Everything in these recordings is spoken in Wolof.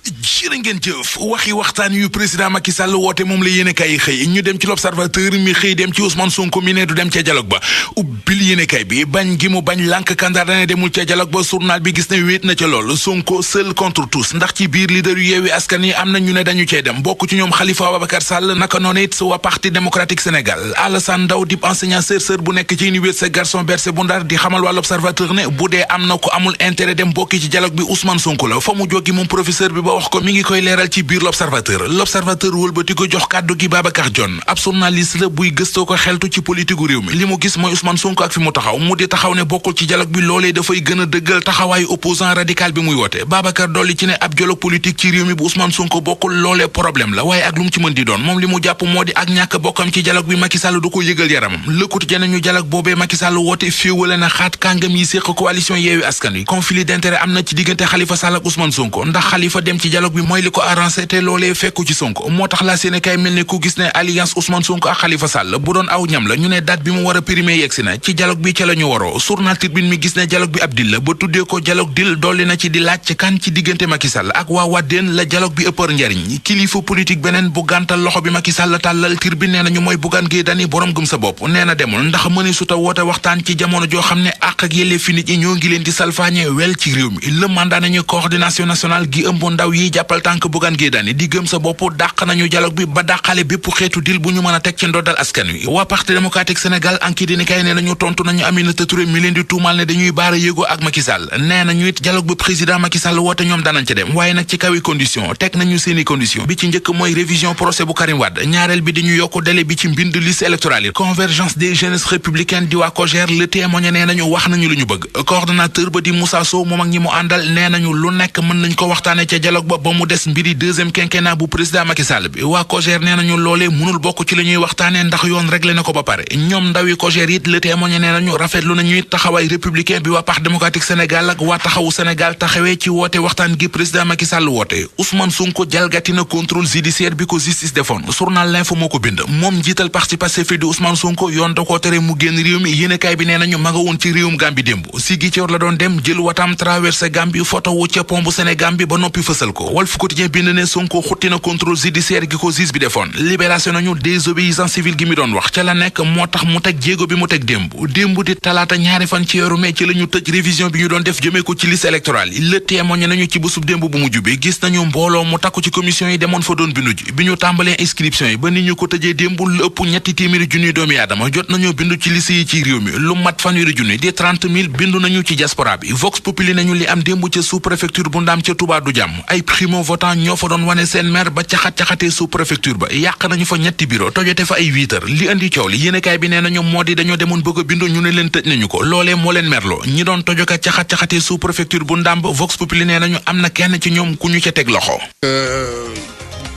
jërë ngeen jëf waxi waxtaan yu président Macky Sall woote moom la yéenekaay yi xëy ñu dem ci l'Observateur mi xëy dem ci Ousmane Sonko mi ne du dem ca dialogue ba ubbil yéenekaay bi bañ gi mu bañ lànk kandaar ne demul ca dialogue ba journal bi gis ne wéet na ca lool Sonko seul contre tous ndax ci biir leader yu Yewwi Askan Wi am na ñu ne dañu cee dem bokk ci ñoom Khalifa Ababacar Sall naka noonu it waa Parti démocratique Sénégal Alassane Ndao dip enseignant chercheur bu nekk ci université Gaston Berger bu Ndar di xamal waa l'Observateur ne bu dee am na ko amul intérêt dem bokki ci dialogue bi Ousmane Sonko la fa mu jógi moom professeur bi ba wax ko mi ngi koy leeral ci biir l'Observateur wëlbati ko jox kàddu gi Babacar Dione ab journaliste la buy gëstoo ko xeltu ci politique réew mi li mu gis mooy Ousmane Sonko ak fi mu taxaw mu di taxaw ne bokkul ci dialogue bi loolee dafay gën a dëggal taxawaayu opposant radical bi muy woote Babacar dolli ci ne ab dialogue politique ci réew mi bu Ousmane Sonko bokkul loolee problème la waaye ak lu mu ci mën di doon moom li mu jàpp moo di ak ñàkk bokkam ci dialogue bi Macky Sall du ko yëgal yaramam lëkkut jeneñu dialogue boobee Macky Sall woote féewale na xaat kàngam yi séq coalition Yewwi Askan Wi conflit d'intérêt am na ci diggante Khalifa Sall ak Ousmane Sonko ndax Khalifa dem ci dialogue bi mooy li ko arrangé te loolee fekku ci Sonko moo tax la Sénégal mel ne ku gis ne alliance Ousmane Sonko ak Khalifa Sall bu doon aw ñam la ñu ne date bi mu war a périmé yegsi na ci dialogue bi ca la ñu waroo journal Tribune mi gis ne dialogue bi ab dil la ba tuddee ko dialogue dil dolli na ci di laaj ci kan ci diggante Macky Sall ak waa Wadeen la dialogue bi ëppër njariñ kilifa politique beneen bu gàntal loxo bi Macky Sall tàllal Tribune nee nañu mooy Bougane Gueye Dany borom gëm sa bopp nee na demul ndax mëni suta woote waxtaan ci jamono joo xam ne àq ak yelleef fi nit ñi ñoo ngi leen di salfaañe wel ci réew mi le mandat nañu coordination nationale gi ëmb ndaw yi jàppal tànk Bougane Gueye Dany di gëm sa bopp dàq nañu dialogue bi ba dàqale bépp xeetu dil bu ñu mën a teg ci ndoddal askan wi waa Parti démocratique Sénégal anki dini kay nee nañu tontu nañu Aminata Touré mi leen di tuumal ne dañuy baara yéegoo ak Macky Sall nee nañu it dialogue bu président Macky Sall woote ñoom danañ ca dem waaye nag ci kawi condition teg nañu seeni condition bi ci njëkk mooy révision procès bu Karim Wade ñaareel bi dañu yokk délai bi ci mbind liste électorale yi convergence des jeunesses républicaines di waa COJER le témoigné nee nañu wax nañu lu ñu bëgg coordonnateur ba di Moussa Sow moom ak ñi mu àndal nee nañu lu nekk mën nañ ko waxtaane ca dialogue ba mu des mbiri deuxième quinquennat bu président Macky Sall bi waa COJER nee nañu loolee mënul bokk ci la ñuy waxtaane ndax yoon réglé na ko ba pare ñoom ndawi COJER it le témoigné nee nañu rafetlu nañu it taxawaay républicain bi waa Parti démocratique Sénégal ak waa taxawu Sénégal taxawee ci woote waxtaan gi président Macky Sall woote Ousmane Sonko jalgati na contrôle judiciaire bi ko justice defoon journal L'Info moo ko bind moom njiital parti Pastef di Ousmane Sonko yoon da koo tere mu génn réew mi yéenekaay bi nee nañu ma nga woon ci réewum Gambie démb Ziguinchor la doon dem jël watam traversé Gambie photo wu ca pont bu Sénégal bi ba noppi fësal ko Walf Quotidien bind ne Sonko xutti na contrôle judiciaire gi ko justice bi defoon libération nañu désobéissance civile gi mi doon wax ca la nekk moo tax mu teg jéego bi mu teg démb di talaata ñaari fan ci weeru mai ci la ñu tëj révision bi ñu doon def jëmee ko ci liste électorale yi le témoigné nañu ci bésub démb bu mujj bi gis nañu mbooloo mu takku ci commission yi demoon fa doon bindu ji bi ñu tàmbalee inscription yi ba nit ñu ko tëjee démb lu ëpp ñetti téeméeri junniy doomi aadama jot nañoo bindu ci liste yi ci réew mi lu mat fanweeri junni di 30 000 bindu nañu ci diaspora bi Vox Populi nañu li am démb ca sous préfecture bu Ndaam ca Touba du jàmm ay primo votant ñoo fa doon wane seen maire ba caxat-caxatee sous préfecture ba yàq nañu fa ñetti bureau tojote fa ay 8 heures li andi coow li yéenekaay bi nee nañu moo di dañoo demoon bëgg a bindu ñu ne leen tëj nañu ko loolee moo leen merloo ñi doon tojoka caxat-caxatee sous préfecture bu Ndaam Vox Populi nee nañu am na kenn ci ñoom ku ñu ca teg loxo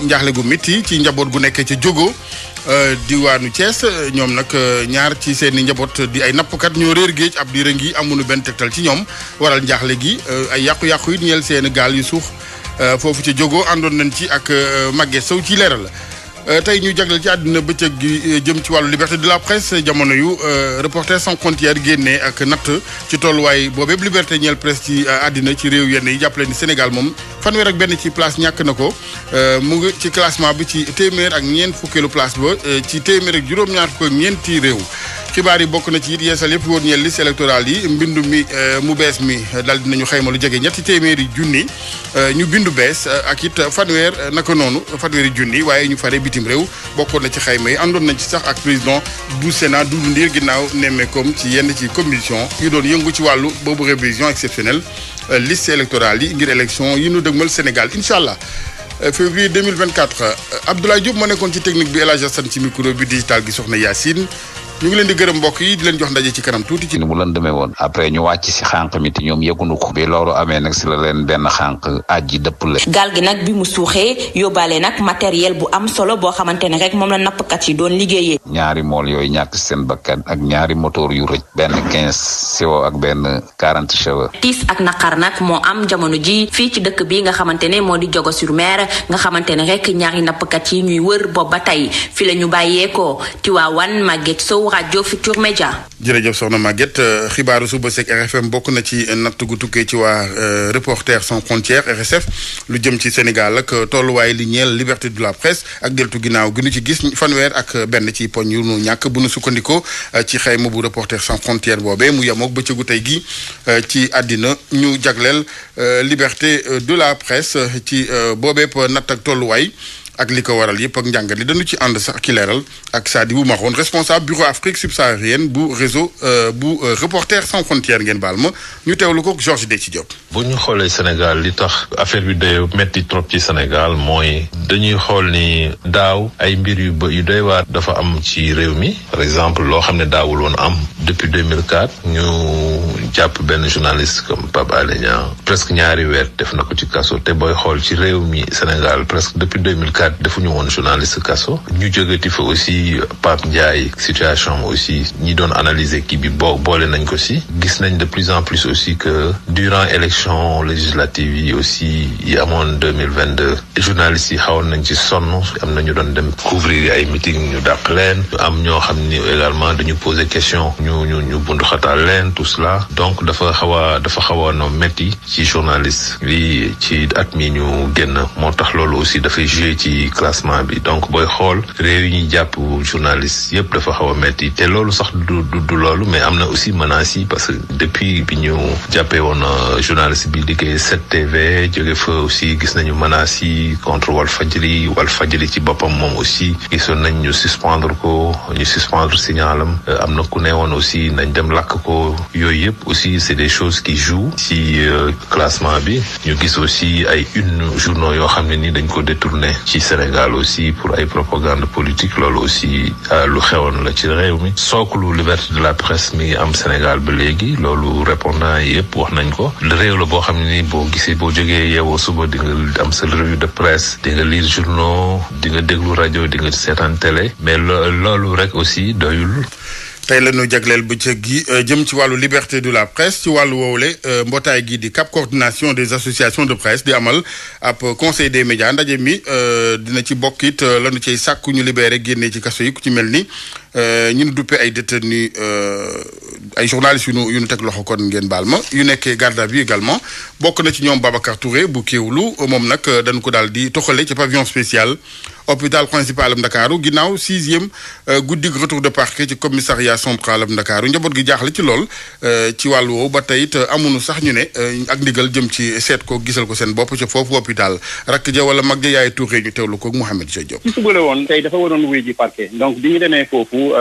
njaaxle gu métti ci njaboot gu nekkee ca Diogo diwaanu Thiès ñoom nag ñaar ci seeni njaboot di ay nappkat ñoo réer géej ab diira ngi amuñu benn tegtal ci ñoom waral njaaxle gi ay yàqu-yàqu yi ñeel seen gaal yu suux foofu ca Diogo àndoon nañ ci ak Maguette Sow ci leeral la tey ñu jagleel ci àddina bëccëg gi jëm ci wàllu liberté de la presse jamono yu Reporters sans frontières génnee ak natt ci tolluwaay boobeeb liberté ñeel presse ci àddina ci réew yenn yi jàppale ni Sénégal moom fanweer ak benn ci place ñàkk na ko mu ngi ci classement bi ci téeméer ak ñeent fukkeelu place ba ci téeméer ak juróom-ñaar fukk ak ñeenti réew xibaar yi bokk na ci it yeesal yëpp woon ñeel liste électorale yi mbindu mi mu bees mi daal dinañu xayma lu jege ñetti téeméeri junni ñu bindu bees ak it fanweer naka noonu fanweeri junni waaye ñu fare bitim réew bokkoon na ci xayma yi àndoon nañ ci sax ak président bu Sénat Doudou Ndir ginnaaw nemmeekom ci yenn ci commission yi doon yëngu ci wàllu boobu révision exceptionnelle liste électorale yi ngir élection yi nu dëgmal Sénégal incha allah février 2024 Abdoulaye Diop moo nekkoon ci technique bi El Hadj Assane ci micro bi digital gi soxna Yacine ñu ngi leen di gërëm mbokk yi di leen jox ndaje ci kanam tuuti ci ni mu leen demee woon après ñu wàcc si xànq mi te ñoom yëgunu ko bi loolu amee nag si la leen benn xànq ajji dëpp la gaal gi nag bi mu suuxee yóbbaale nag matériel bu am solo boo xamante ne rek moom la nappkat yi doon liggéeyee ñaari mool yooyu ñàkk seen bakkan ak ñaari moteur yu rëj benn 15 siwo ak benn 40 chevaux tiis ak naqar nag moo am jamono ji fii ci dëkk bi nga xamante ne moo di Diogo sur Mer nga xamante ne rek ñaari nappkat yi ñuy wër boobu ba tey fi la ñu bàyyeekoo Tiwaawan Maguette Sow rajo Futur Média. jërëjëf soxna Maguette xibaaru suba seeg RFM bokk na ci natt gu tukkee ci waa Reporters sans frontières RSF lu jëm ci Sénégal ak tolluwaay li ñeel liberté de la presse ak deltu ginnaaw gi nu ci gis fanweer ak benn ci poñ yu nu ñàkk bu nu sukkandikoo ci xayma bu Reporters sans frontières boobee mu yemook bëccëgu tey gi ci àddina ñu jagleel liberté de la presse ci boobeep natt ak tolluwaay ak li ko waral yëpp ak njàngat li dañu ci ànd sax ki leeral ak Sadibou Mahone responsable bureau Afrique subsaharienne bu réseau bu Reporters sans frontières ngeen baal ma ñu teewlu ko Georges Déthié Diop. bu ñu xoolee Sénégal li tax affaire bi day metti trop ci Sénégal mooy dañuy xool ni daaw ay mbir yu doy waar dafa am ci réew mi par exemple loo xam ne daawul woon am depuis 2004 ñu jàpp benn journaliste comme Pape Alé Niang presque ñaari weer def na ko ci kaso te booy xool ci réew mi Sénégal presque depuis 2004 defuñu woon journaliste kaso ñu jógati fa aussi Pape Ndiaye situation aussi ñi doon analyser kii bi boole nañ ko si gis nañ de plus en plus aussi que durant élection législative yi aussi yi amoon 2022 journalistes yi xawoon nañ ci sonn am na ñu doon dem couvrir ay meeting ñu dàq leen am ñoo xam ni également dañu poser question ñu bundu xataal leen tout cela donc dafa xaw a no metti ci journaliste li ci at mi ñu génn moo tax loolu aussi dafay jouer ci classement bi donc booy xool réew yi ñuy jàpp journaliste yëpp dafa xaw a metti te loolu sax du loolu mais am na aussi menaces yi parce que depuis bi ñu jàppee woon journaliste bi liggéey 7TV jóge fa aussi gis nañu menaces yi contre Walfadjri ci boppam moom aussi gisoon nañ ñu suspendre signalam am na ku ne woon aussi nañ dem lakk ko yooyu yëpp aussi c'est des choses qui jouent ci classement bi ñu gis aussi ay journaux yoo xam ne ni dañ ko détourné ci Sénégal aussi pour ay propagande politique loolu aussi lu xewoon la ci réew mi sooklu liberté de la presse mi ngi am Sénégal ba léegi loolu répondant yi yëpp wax nañ ko réew la boo xam ne ni boo gisee boo jógee yeewoo suba di nga am sa revue de presse di nga lire journaux di nga déglu rajo di nga seetaan télé mais loolu rek aussi doyul. tey la ñu jagleel bëccëg gi jëm ci wàllu liberté de la presse ci wàllu woowule mbootaay gi di CAP coordination des associations de presse di amal ab conseil des médias ndaje mi dina ci bokk it lañu cay sàkku ñu libéré génnee ci kaso yi ku ci mel ni ñu duppe ay détenus ay journalistes yu nu teg loxo kon ngeen baal ma yu nekkee garde à vue également bokk na ci ñoom Babacar Touré bu Kéwoulo moom nag dañ ko daal di toxale ci pavillon spécial hôpital principal am Ndakaaru ginnaaw 6e guddig retour de parquet ci commissariat central am Ndakaaru njaboot gi jaaxle ci lool ci wàllu woowu ba tey it amuñu sax ñu ne ak ndigal jëm ci seet ko gisal ko seen bopp ca foofu hôpital rakk ja wala mag ja yaay Touré ñu teewlu ko Mouhamed Diop. ci suba la woon tey dafa waroon wuy ji parquet donc bi ñu demee foofu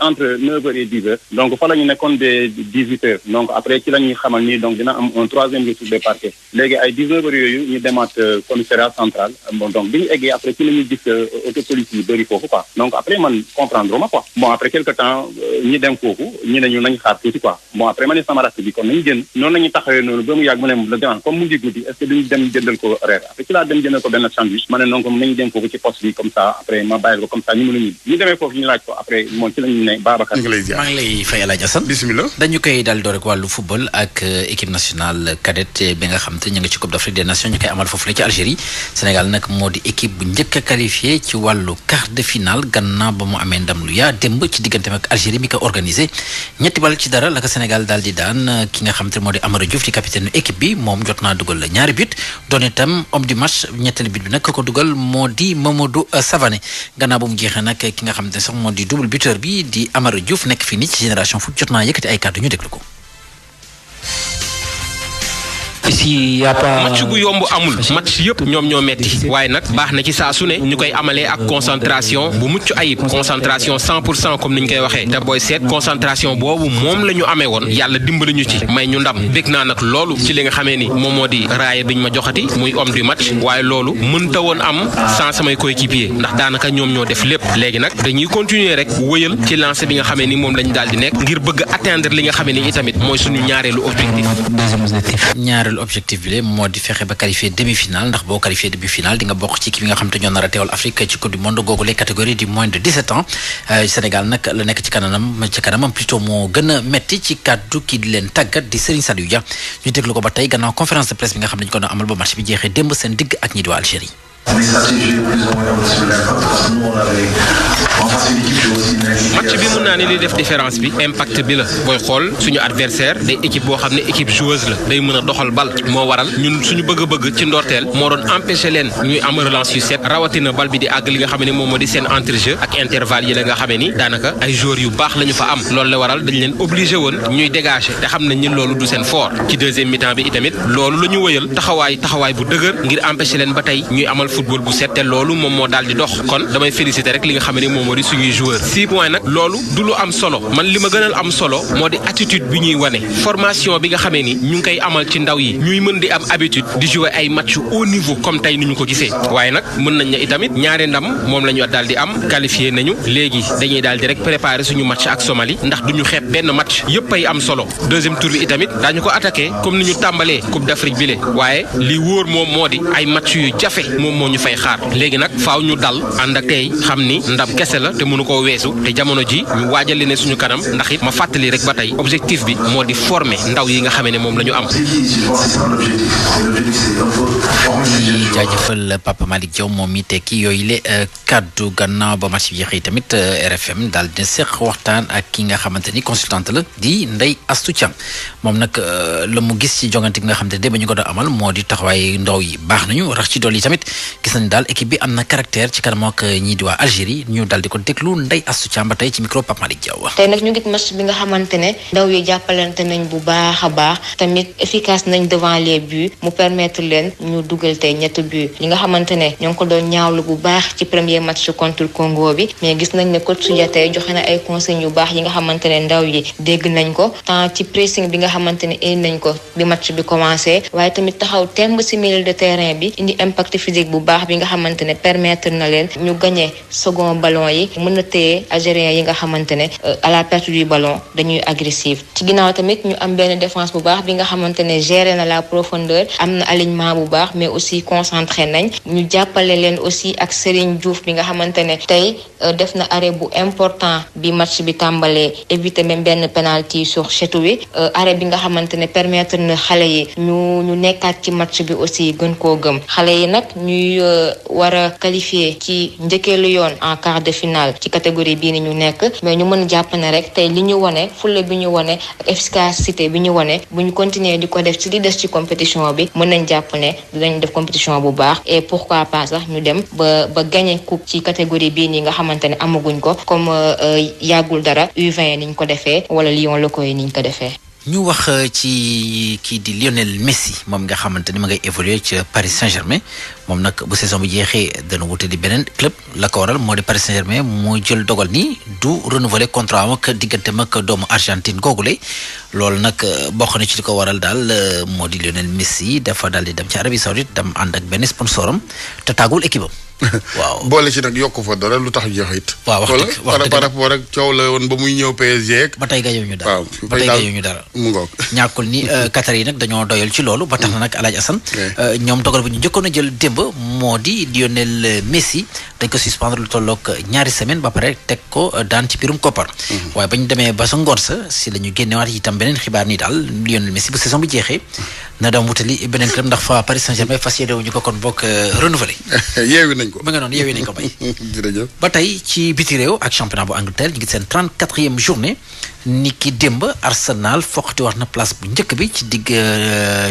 entre 9h et 10h donc fa la ñu nekkoon de 18h donc après ci la ñuy xamal ni donc dina am un 3e retour de parquet léegi ay 19h yooyu ñu demaat commissariat central bon donc bi ñu eggee après ci la ñuy gis auto police yi bëri foofu quoi donc après man comprendre ma quoi bon après quelque temps ñi dem foofu ñi nañu nañ xaar tuuti quoi bon après ma ne sama rakk bi kon nañu génn noonu nañu taxawee noonu ba mu yàgg mu ne le grand comme mu ngi guddi est-ce que duñu dem jëndal ko reer après ci laa dem jëndal ko benn sandwich ma ne donc nañu dem foofu ci poste bi comme ça après ma bàyyil ko comme ça ñu mën a ñibbi ñu demee foofu ñu laaj ko après moom ci lañu ne Babacar maa ngi lay fay El Hadj Assane bismillah dañu koy dal door rek wàllu football ak équipe nationale cadette bi nga xam te ñu ngi ci Coupe d'Afrique des Nations ñu koy amal foofu la ci Algérie Sénégal nag moo di équipe bu njëkk a qualifié ci wàllu quart de finale gannaaw ba mu amee ndam lu yaa démb ci digganteem ak Algérie mi ko organisé 3-0 la ko Sénégal daal di daan ki nga xam te moo di Amara Diouf di capitaine équipe bi moom jot naa dugal ñaari but doon itam homme du match ñetteelu but bi nag ko dugal moo di Mamadou Savané gannaaw ba mu jeexee nag ki nga xam te sax moo di double buteur bi di Amara Diouf nekk fii nii ci Génération Foot jot naa yëkkati ay kàddu ñu déglu ko. match gu yomb amul match yëpp ñoom ñoo metti waaye nag baax na ci saa su ne ñu koy amalee ak concentration bu mucc ayib concentration 100% comme ni ñu koy waxee te booy seet concentration boobu moom la ñu amee woon yàlla dimbali ñu ci may ñu ndam bég naa nag loolu ci li nga xamee ni moom moo di raaya biñ ma joxati muy homme du match waaye loolu mënta woon am sans samay coéquipier ndax daanaka ñoom ñoo def lépp léegi nag dañuy continuer rek wëyal ci lancé bi nga xamee ni moom lañu daal di nekk ngir bëgg atteindre li nga xamee ni itamit mooy suñu ñaareelu objectif bi moo di fexe ba qualifier demi-finale ndax boo qualifier demi-finale di nga bokk ci ki bi nga xam te ñoo nar a teewal Afrique ci coupe du monde googu les catégories du moins de 17 ans Sénégal nag la nekk ci kanamam plutôt moo gën a metti ci kàddu kii di leen tàggat di Serigne Saliou Dia ñu déglu ko ba tey gannaaw conférence de presse bi nga xam ne ñu ko doon amal ba match bi jeexee démb seen digg ak ñi di waa Algérie. Des stratégies plus ou moins similaires parce que nous on avait c'est une équipe qui aussi match bi mun naa ne li def différence bi impact bi la booy xool suñu adversaire day équipe boo xam ne équipe joueuse la day mën a doxal bal moo waral ñun suñu bëgg-bëgg ci ndorteel moo doon empêcher leen ñuy am relance yu set rawatina bal bi di àgg li nga xam ne moom moo di seen entrejeu ak intervalle yi la nga xamee ni daanaka ay joueurs yu baax la ñu fa am loolu la waral dañ leen obligé woon ñuy dégager te xam nañ ni loolu du seen fort ci deuxième mi-temps bi itamit loolu la ñu wëyal taxawaay bu dëgër ngir empêcher leen ba tey ñuy amal football bu set te loolu moom moo daal di dox kon damay féliciter rek li nga xam ne moom moo di suñuy joueurs 6 points nag loolu du lu am solo man li ma gënal am solo moo di attitude bi ñuy wane formation bi nga xamee ni ñu ngi koy amal ci ndaw yi ñuy mën di am habitude di jouer ay match haut niveau comme tey ni ñu ko gisee waaye nag mën nañ ne itamit ñaari ndam moom la ñu daal di am qualifié nañu léegi dañuy daal di rek préparer suñu match ak Somalie ndax du ñu xeeb benn match yëpp ay am solo deuxième tour bi itamit daañu ko attaqué comme ni ñu tàmbalee Coupe d'Afrique bi le waaye li wóor moom moo di ay match yu jafe moom moo ñu fay xaar léegi nag faaw ñu dal ànd ak tey xam ni ndam kese la te mënu koo weesu te jamono ji ñu waajal ne suñu kanam ndax it ma fàttali rek ba tey objectif bi moo di former ndaw yi nga xamee ne moom la ñu am. di jaajëfal Papa Malick Diaw moom mi tekki yooyu le kaddu gannaaw ba match bi jeexee tamit RFM daal dina seq waxtaan ak ki nga xamante ni consultante la di Ndeye Astou Thiam moom nag la mu gis ci jongante bi nga xamante ne ba ñu ko doon amal moo di taxawaay ndaw yi baax nañu rax ci dool yi tamit gis nañu daal équipe bi am na caractère ci kanam ak ñii di waa Algérie ñu daal di ko déglu Ndeye Astou Thiam ba tey ci micro Papa Malick Diaw. tey nag ñu ngi match bi nga xamante ne ndaw yi jàppalante nañ bu baax a baax tamit efficace nañ devant les buts mu permettre leen ñu dugal tey ñetti buts li nga xamante ne ñoo ngi ko doon ñaawlu bu baax ci premier match contre Congo bi mais gis nañ ne coach Soudia tey joxe na ay consignes yu baax yi nga xamante ne ndaw yi dégg nañ ko tant ci pressing bi nga xamante ne indi nañ ko bi match bi commencé waaye tamit taxaw temb ci milieu de terrain bi indi impact physique bu baax bi nga xamante ne permettre na leen ñu gagner second ballon yi mën a téye algériens yi nga xamante ne à la perte du ballon dañuy agressif ci ginnaaw tamit ñu am benn défense bu baax bi nga xamante ne gérer na la profondeur am na alignement bu baax mais aussi concentré nañ ñu jàppale leen aussi ak Serigne Diouf bi nga xamante ne tey def na arrêt bu important bi match bi tàmbalee éviter même benn penalty sur Chetoui arrêt bi nga xamante ne permettre na xale yi ñu nekkaat ci match bi aussi gën koo gëm xale yi nag ñuy war a qualifier ci njëkkeelu yoon en quart de finale ci catégorie bii ni ñu nekk mais ñu mën jàpp ne rek tey li ñu wone fulla bi ñu wone ak efficacité bi ñu wone bu ñu continuer di ko def ci li des ci compétition bi mën nañ jàpp ne dinañ def compétition bu baax et pourquoi pas sax ñu dem ba gagner coupe ci catégorie bii nii nga xamante ne amaguñ ko comme yàggul dara U20 niñ ko defee wala Lions locaux yi niñ ko defee. ñu wax ci kii di Lionel Messi moom nga xamante ni ma ngay évoluer ci Paris Saint-Germain moom nag bu saison bi jeexee dana wute di beneen club la ko waral moo di Paris Saint-Germain moo jël dogal ni du renouveler contrat am ak digganteem ak doomu Argentine googule loolu nag bokk na ci li ko waral daal moo di Lionel Messi dafa daal di dem ci Arabie Saoudite dem ànd ak benn sponsoram te tàggul équipe am. waaw boole ci nag yokku fa dara lu tax jeex it. waaw wax dëgg par rapport ak coow la woon ba muy ñëw PSG. ba tey gañu ñu dara waaw ba tey gañu ñu dara. mu ngoog ñàkkul ni Qatar yi nag dañoo doyal ci loolu. ba tax na nag El Hadj Assane. ñoom dogal bu ñu njëkkoon a jël démb moo di Lionel Messi dañ ko suspendre lu tolloog ñaari semaine ba pare teg ko daan ci biirum koppar. waaye ba ñu demee ba sa ngoon sa si la ñu génnewaat itam beneen xibaar nii daal Lionel Messi bu saison bi jeexee na dem wutali beneen club ndax fa Paris Saint-Germain fas yéene wu ñu ko kon bokk renouvelé. yeewi nañ ko ba nga noonu yeewi nañ ko bay. jërëjëf ba tey ci biti réew ak championnat bu Angleterre ñu ngi seen 34e journée ni ki démb Arsenal foqati war na place bu njëkk bi ci digg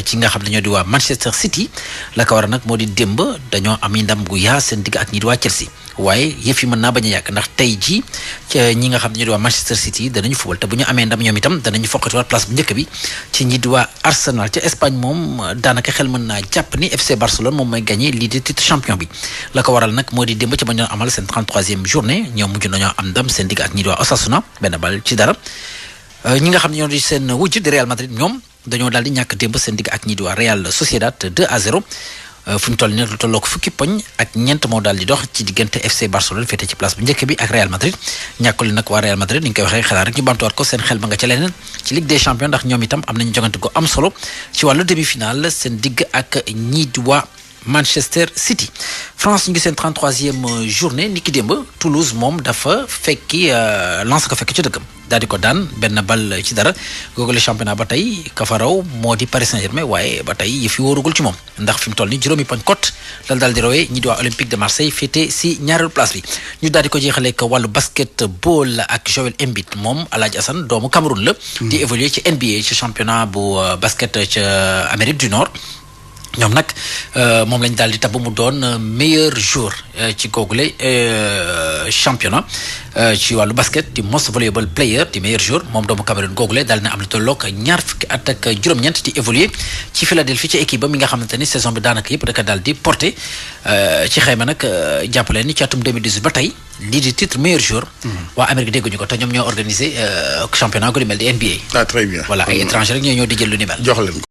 ci nga xam ne ñoo di waa Manchester City la ko war a nag moo di démb dañoo am ndam gu yaa seen digg ak ñi di waa Chelsea waaye yëf yi mën naa bañ a yàgg ndax tey jii ñi nga xam ne ñoo di waa Manchester City danañu fubal te bu ñu amee ndam ñoom itam danañu foqati war place bu njëkk bi ci ñi di waa Arsenal ca Espagne moom daanaka xel mën naa jàpp ni FC Barcelone moom mooy gagné lii di titre champion bi la ko waral nag moo di démb ci ba ñu doon amal seen 33e journée ñoom mujj nañoo am ndam seen digg ak ñi di waa Osasuna benn bal ci dara ñi nga xam ne ñoo di seen wujj di Real Madrid ñoom dañoo daal di ñàkk démb seen digg ak ñi di waa Real Sociedad 2-0 fu ñu toll nii lu tolloo ko fukki poñ ak ñeent moo daal di dox ci diggante FC Barcelone féete ci place bu njëkk bi ak Real Madrid ñàkkul nag waa Real Madrid ni ñu koy waxee xalaat rek ñu bamtuwaat ko seen xel ba nga ca leneen ci Ligue des Champions ndax ñoom itam am nañu jogante ko am solo ci wàllu demi-finale seen digg ak ñii di waa Manchester City. France ñu ngi seen 33e journée ni ki démb Toulouse moom dafa fekki Lens ko fekk ci dëkkam daal di ko daan benn bal ci dara googu le championnat ba tey ka fa raw moo di Paris Saint-Germain waaye ba tey yëf yi wóorugul ci moom ndax fi mu toll ni juróomi poñ cote dal daal di rawee ñi di waa Olympique de Marseille féete si ñaareelu place bi ñu daal di ko jeexalee ak wàllu basketball ak Joel Embiid moom Alaaji Assane doomu Cameroun la di évoluer ci NBA ci championnat bu basket ca Amérique du Nord ñoom nag moom lañ daal di tabb mu doon meilleur joueur ci googule championnat ci wàllu basket di most valuable player di meilleur joueur moom doomu Cameroun googule daal na am lu tolloog ñaar fukki at ak juróom-ñeent di évoluer ci Philadelphie ci équipe ba mi nga xamante ni saison bi daanaka yëpp daka daal di porté ci xayma nag jàppaleen ni ci atum 2018 ba tey lii di titre meilleur joueur waa Amérique dégguñu ko te ñoom ñoo organisé championnat gu di mel di NBA. ah très bien voilà ay étranger rek ñoo di jël lu ni mel. jox leen ko.